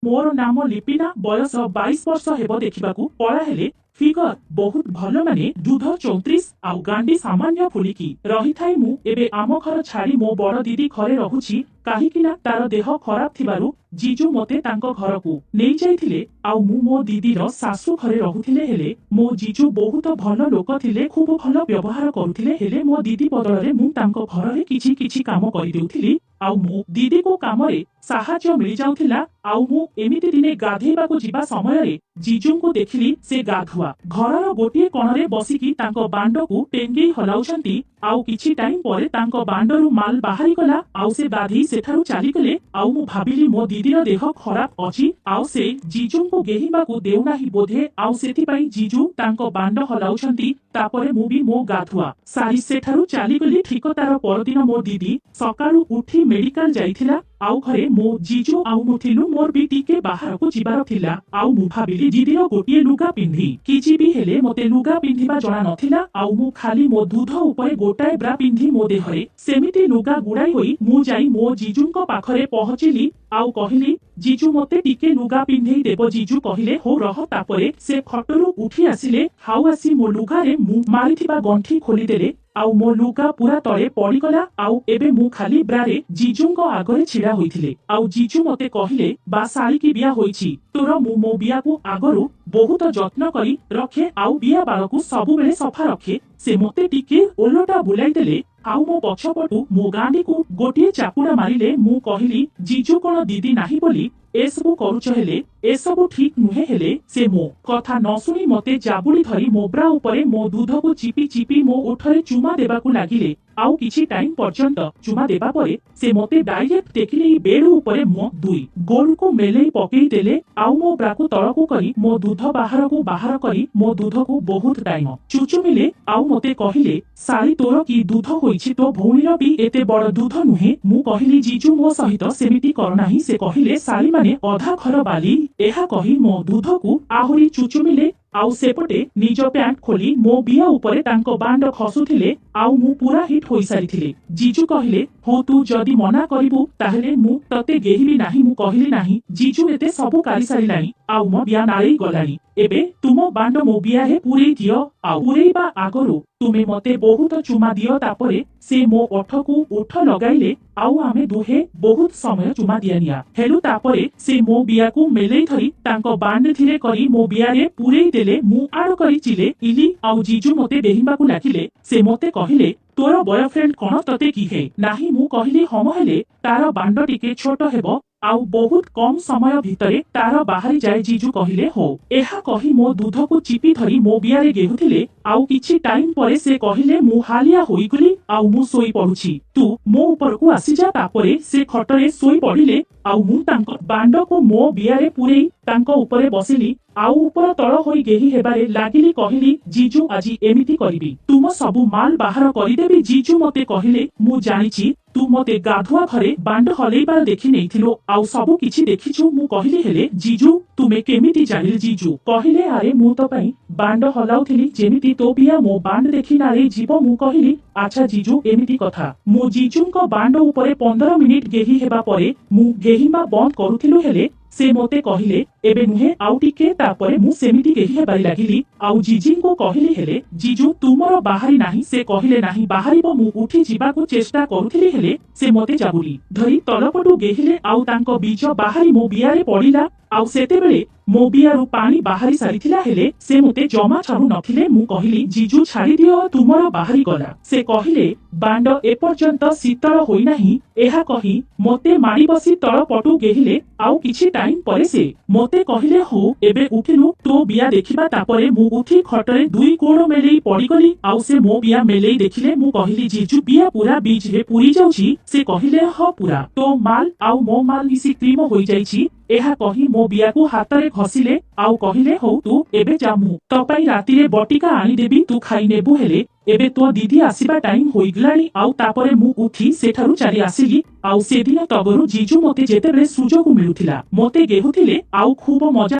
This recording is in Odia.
ମୋର ନାମ ଲିପିନା, ବୟସ 22 ବର୍ଷ ହେବ। ଦେଖିବାକୁ କଳା ହେଲେ ଫିଗର ବହୁତ ଭଲ, ମାନେ ଦୁଧ 34 ଆଉ ଗାଣ୍ଡି ସାମାନ୍ୟ ଫୁଲିକି ରହିଥାଏ। ମୁଁ ଏବେ ଆମ ଘର ଛାଡି ମୋ ବଡ ଦିଦି ଘରେ ରହୁଛି, କାହିଁକି ନା ତାର ଦେହ ଖରାପ ଥିବାରୁ ଜିଜୁ ମତେ ତାଙ୍କ ଘରକୁ ନେଇଯାଇଥିଲେ ଆଉ ମୁଁ ମୋ ଦିଦିର ଶାଶୁ ଘରେ ରହୁଥିଲେ। ହେଲେ ମୋ ଜିଜୁ ବହୁତ ଭଲ ଲୋକ ଥିଲେ, ଖୁବ ଭଲ ବ୍ୟବହାର କରୁଥିଲେ। ହେଲେ ମୋ ଦିଦି ବଦଳରେ ମୁଁ ତାଙ୍କ ଘରରେ କିଛି କିଛି କାମ କରିଦେଉଥିଲି ଆଉ ମୋ ଦିଦିକୁ କାମରେ ସାହାଯ୍ୟ ମିଳିଯାଉଥିଲା। ଆଉ ମୁଁ ଏମିତି ଦିନେ ଗାଧେଇବାକୁ ଯିବା ସମୟରେ ଜିଜୁଙ୍କୁ ଦେଖିଲି, ସେ ଗାଧୁଆ ଘରର ଗୋଟିଏ କଣରେ ବସିକି ତାଙ୍କ ବାଣ୍ଡକୁ ଟେଙ୍ଗେଇ ହଲାଉଛନ୍ତି। ଆଉ କିଛି ଟାଇମ ପରେ ତାଙ୍କ ବାଣ୍ଡରୁ ମାଲ ବାହାରିଗଲା ଆଉ ସେ ଗାଧେଇ ସେଠାରୁ ଚାଲିଗଲେ। ଆଉ ମୁଁ ଭାବିଲି ମୋ ଦିଦିର ଦେହ ଖରାପ ଅଛି ଆଉ ସେ ଜିଜୁଙ୍କୁ ଗେହିବାକୁ ଦେଉନାହିଁ ବୋଧେ, ଆଉ ସେଥିପାଇଁ ଜିଜୁ ତାଙ୍କ ବାଣ୍ଡ ହଲାଉଛନ୍ତି। ତାପରେ ମୁଁ ବି ମୋ ଗାଧୁଆ ସାରି ସେଠାରୁ ଚାଲିଗଲି। ଠିକ ତାର ପରଦିନ ମୋ ଦିଦି ସକାଳୁ ଉଠି ମେଡିକାଲ ଯାଇଥିଲା ଆଉ ଘରେ ମୋ ଜିଜୁ ଆଉ ମୁଁ ଥିଲୁ। ମୋର ବି ଟିକେ ବାହାରକୁ ଯିବାର ଥିଲା ଆଉ ମୁଁ ଭାବିଲି ଦିଦିର ଗୋଟିଏ ଲୁଗା ପିନ୍ଧି କି ଯିବି। ହେଲେ ମତେ ଲୁଗା ପିନ୍ଧିବା ଜଣା ନଥିଲା ଆଉ ମୁଁ ଖାଲି ମୋ ଦୁଧ ଉପରେ ଗୋଟାଏ ବ୍ରା ପିନ୍ଧି ମୋ ଦେହରେ ସେମିତି ଲୁଗା ଗୁଡାଇ ହୋଇ ମୁଁ ଯାଇ ମୋ ଜିଜୁଙ୍କ ପାଖରେ ପହଞ୍ଚିଲି ଆଉ କହିଲି, ଜିଜୁ, ମତେ ଟିକେ ଲୁଗା ପିନ୍ଧେଇ ଦେବ? ଜିଜୁ କହିଲେ, ହଉ ରହ। ତାପରେ ସେ ଖଟରୁ ଉଠି ଆସିଲେ ଆଉ ଆସି ମୋ ଲୁଗାରେ ମୁଁ ମାରିଥିବା ଗଣ୍ଠି ଖୋଲିଦେଲେ ଆଉ ମୋ ଲୁଗା ପୁରା ତଳେ ପଡିଗଲା। ଆଉ ଏବେ ମୁଁ ଖାଲି ବ୍ରାରେ ଜିଜୁଙ୍କ ଆଗରେ ଛିଡା ହୋଇଥିଲେ ଆଉ ଜିଜୁ ମତେ କହିଲେ, ବା ଶାଳୀକି ବିଆ ହୋଇଛି ତୋର। ମୁଁ ମୋ ବିଆକୁ ଆଗରୁ ବହୁତ ଯତ୍ନ କରି ରଖେ ଆଉ ବିଆ ବାଳକୁ ସବୁବେଳେ ସଫା ରଖେ। ସେ ମତେ ଟିକେ ଓଲଟା ବୁଲାଇ ଦେଲେ ଆଉ ମୋ ପଛପଟୁ ମୋ ଗାଣ୍ଡିକୁ ଗୋଟିଏ ଚାପୁଡା ମାରିଲେ। ମୁଁ କହିଲି, ଜିଜୁ, କଣ ଦିଦି ନାହିଁ ବୋଲି ଏସବୁ କରୁଛ? ହେଲେ ଏସବୁ ଠିକ ନୁହେଁ। ହେଲେ ସେ ମୋ କଥା ନ ଶୁଣି ମତେ ଜାବୁଡି ଧରି ମୋ ବ୍ରା ଉପରେ ମୋ ଦୁଧକୁ ଚିପି ଚିପି ମୋ ଓଠରେ ଚୁମା ଦେବାକୁ ଲାଗିଲେ। ଆଉ କିଛି ଟାଇମ ପର୍ଯ୍ୟନ୍ତ ଚୁମା ଦେବା ପରେ ସେ ମତେ ଡାଇରେକ୍ଟ ଟେକି ନେଇ ବେଡ ଉପରେ ମୋ ଦୁଇ ଗୋଡକୁ ମେଲେଇ ପକେଇ ଦେଲେ ଆଉ ମୋ ବ୍ରାକୁ ତଳକୁ କରି ମୋ ଦୁଧ ବାହାରକୁ ବାହାର କରି ମୋ ଦୁଧକୁ ବହୁତ ଟାଇମ ଚୁଚୁମିଲେ ଆଉ ମତେ କହିଲେ, ଶାଳୀ, ତୋର କି ଦୁଧ ହୋଇଛି? ତୋ ଭଉଣୀର ବି ଏତେ ବଡ ଦୁଧ ନୁହେଁ। ମୁଁ କହିଲି, ଜିଜୁ, ମୋ ସହିତ ସେମିତି କର ନାହିଁ। ସେ କହିଲେ, ଶାଳୀ ମାନେ ଅଧା ଘର ବାଲି। ଏହା କହି ମୋ ଦୁଧକୁ ଆହୁରି ଚୁଚୁମିଲେ ଆଉ ସେପଟେ ନିଜ ପ୍ୟାଣ୍ଟ ଖୋଲି ମୋ ବିଆ ଉପରେ ତାଙ୍କ ବାଣ୍ଡ ଖସୁଥିଲେ ଆଉ ମୁଁ ପୁରା ହିଟ୍ ହୋଇସାରିଥିଲି। ଜିଜୁ କହିଲେ, ହଉ, ତୁ ଯଦି ମନା କରିବୁ ତାହେଲେ ମୁଁ ତତେ ଗେହିବି ନାହିଁ। ମୁଁ କହିଲି, ନାହିଁ ଜିଜୁ, ଏତେ ସବୁ କରିସାରିଲାଣି ଆଉ ମୋ ବିଆ ନାଳେଇ ଗଲାଣି, ଏବେ ତୁମ ବାଣ୍ଡ ମୋ ବିଆରେ ପୁରେଇ ଦିଅ ଆଉ ପୁରେଇବା ଆଗରୁ ତୁମେ ମତେ ବହୁତ ଚୁମା ଦିଅ। ତାପରେ ସେ ମୋ ଓଠକୁ ଓଠ ଲଗାଇଲେ ଆଉ ଆମେ ଦୁହେଁ ବହୁତ ସମୟ ଚୁମା ଦିଆ ନିଆ ହେଲୁ। ତାପରେ ସେ ମୋ ବିଆକୁ ମେଲେଇ ଧରି ତାଙ୍କ ବାଣ୍ଡ ଧୀରେ କରି ମୋ ବିଆରେ ପୁରେଇ ଦେଲେ। ମୁଁ ଆଡ କରି ଚିଲେ ଇଲି ଆଉ ଜିଜୁ ମତେ ବେହିବାକୁ ଲାଗିଲେ। ସେ ମତେ କହିଲେ, ତୋର ବୟଫ୍ରେଣ୍ଡ କଣ ତତେ କିହେ ନାହିଁ? ମୁଁ କହିଲି, ହମ, ହେଲେ ତାର ବାଣ୍ଡ ଟିକେ ଛୋଟ ହେବ ଆଉ ବହୁତ କମ ସମୟ ଭିତରେ ତାର ବାହାରି ଯାଏ। ଜିଜୁ କହିଲେ, ହଉ। ଏହା କହି ମୋ ଦୁଧକୁ ଚିପି ଧରି ମୋ ବିଆରେ ଗେହୁଥିଲେ ଆଉ କିଛି ଟାଇମ ପରେ ସେ କହିଲେ, ମୁଁ ହାଲିଆ ହୋଇଗଲି ଆଉ ମୁଁ ଶୋଇ ପଡୁଛି, ତୁ ମୋ ଉପରକୁ ଆସିଯା। ତାପରେ ସେ ଖଟରେ ଶୋଇ ପଡିଲେ ଆଉ ମୁଁ ତାଙ୍କ ବାଣ୍ଡକୁ ମୋ ବିଆରେ ପୁରେଇ ତାଙ୍କ ଉପରେ ବସିଲି ଆଉ ଉପର ତଳ ହୋଇ ଗେହି ହେବାରେ ଲାଗିଲି। କହିଲି, ଜିଜୁ, ଆଜି ଏମିତି କରିବି, ତୁମ ସବୁ ମାଲ ବାହାର କରିଦେବି। ଜିଜୁ ମତେ କହିଲେ, ମୁଁ ଜାଣିଛି ତୁ ମତେ ଗାଧୁଆ ଘରେ ବାଣ୍ଡ ହଲେଇବାର ଦେଖି ନେଇଥିଲୁ ଆଉ ସବୁ କିଛି ଦେଖିଛୁ। ମୁଁ କହିଲି, ହେଲେ ଜିଜୁ, ତୁମେ କେମିତି ଜାଣିଲେ? ଜିଜୁ କହିଲେ, ଆରେ ମୁଁ ତୋ ପାଇଁ ବାଣ୍ଡ ହଲାଉଥିଲି ଯେମିତି ତୋ ବିଆ ମୋ ବାଣ୍ଡ ଦେଖି ନାଳେଇ ଯିବ। ମୁଁ କହିଲି, ଆଚ୍ଛା ଜିଜୁ, ଏମିତି କଥା। ମୁଁ ଜିଜୁଙ୍କ ବାଣ୍ଡ ଉପରେ 15 ମିନିଟ ଗେହି ହେବା ପରେ ମୁଁ ଗେହିବା ବନ୍ଦ କରୁଥିଲୁ, ହେଲେ ସେ ମତେ କହିଲେ, ଏବେ ନୁହେଁ, ଆଉ ଟିକେ। ତାପରେ ମୁଁ ସେମିତି ଗେହି ହେବାରେ ଲାଗିଲି ଆଉ ଜିଜିଙ୍କୁ କହିଲି, ହେଲେ ଜିଜୁ, ତୁମର ବାହାରି ନାହିଁ। ସେ କହିଲେ, ନାହିଁ, ବାହାରିବ। ମୁଁ ଉଠି ଯିବାକୁ ଚେଷ୍ଟା କରୁଥିଲି, ହେଲେ ସେ ମତେ ଜାବୁଡି ଧରି ତଳପଟୁ ଗେହିଲେ ଆଉ ତାଙ୍କ ବୀଜ ବାହାରି ମୋ ବିଆରେ ପଡିଲା ଆଉ ସେତେବେଳେ ମୋ ବିଆରୁ ପାଣି ବାହାରି ସାରିଥିଲା, ହେଲେ ସେ ମତେ ଜମା ଛାଡୁ ନଥିଲେ। ମୁଁ କହିଲି, ଜିଜୁ, ଛାଡିଦିଅ, ତୁମର ବାହାରି ଗଲା। ସେ କହିଲେ, ବାଣ୍ଡ ଏପର୍ଯ୍ୟନ୍ତ ଶୀତଳ ହୋଇନାହିଁ। ଏହା କହି ମତେ ମାଡି ବସି ତଳ ପଟୁ ଗେହିଲେ ଆଉ କିଛି ଟାଇମ ପରେ ସେ ମତେ କହିଲେ, ହଉ, ଏବେ ଉଠିଲୁ, ତୋ ବିଆ ଦେଖିବା। ତାପରେ ମୁଁ ଉଠି ଖଟରେ ଦୁଇ ଗୋଡ ମେଲେଇ ପଡିଗଲି ଆଉ ସେ ମୋ ବିଆ ମେଲେଇ ଦେଖିଲେ। ମୁଁ କହିଲି, ଜିଜୁ, ବିଆ ପୁରା ବୀଜରେ ପୁରି ଯାଉଛି। ସେ କହିଲେ, ହଁ, ପୁରା ତୋ ମାଲ ଆଉ ମୋ ମାଲ ମିଶି କ୍ରିମ ହୋଇଯାଇଛି। ଏହା କହି ମୋ ବିଆକୁ ହାତରେ ଘଷିଲେ ଆଉ କହିଲେ, ହଉ, ତୁ ଏବେ ଯା, ମୁଁ ତୋ ପାଇଁ ରାତିରେ ବଟିକା ଆଣିଦେବି, ତୁ ଖାଇନେବୁ। ହେଲେ ଏବେ ତୋ ଦିଦି ଆସିବା ଟାଇମ ହୋଇଗଲାଣି। ଆଉ ତାପରେ ମୁଁ ଉଠି ସେଠାରୁ ଚାଲି ଆସିଲି ଆଉ ସେଦିନ ତଗରୁ ଜିଜୁ ମତେ ଯେତେବେଳେ ସୁଯୋଗ ମିଳୁଥିଲା ମତେ ଗେହୁଥିଲେ ଆଉ ଖୁବ ମଜା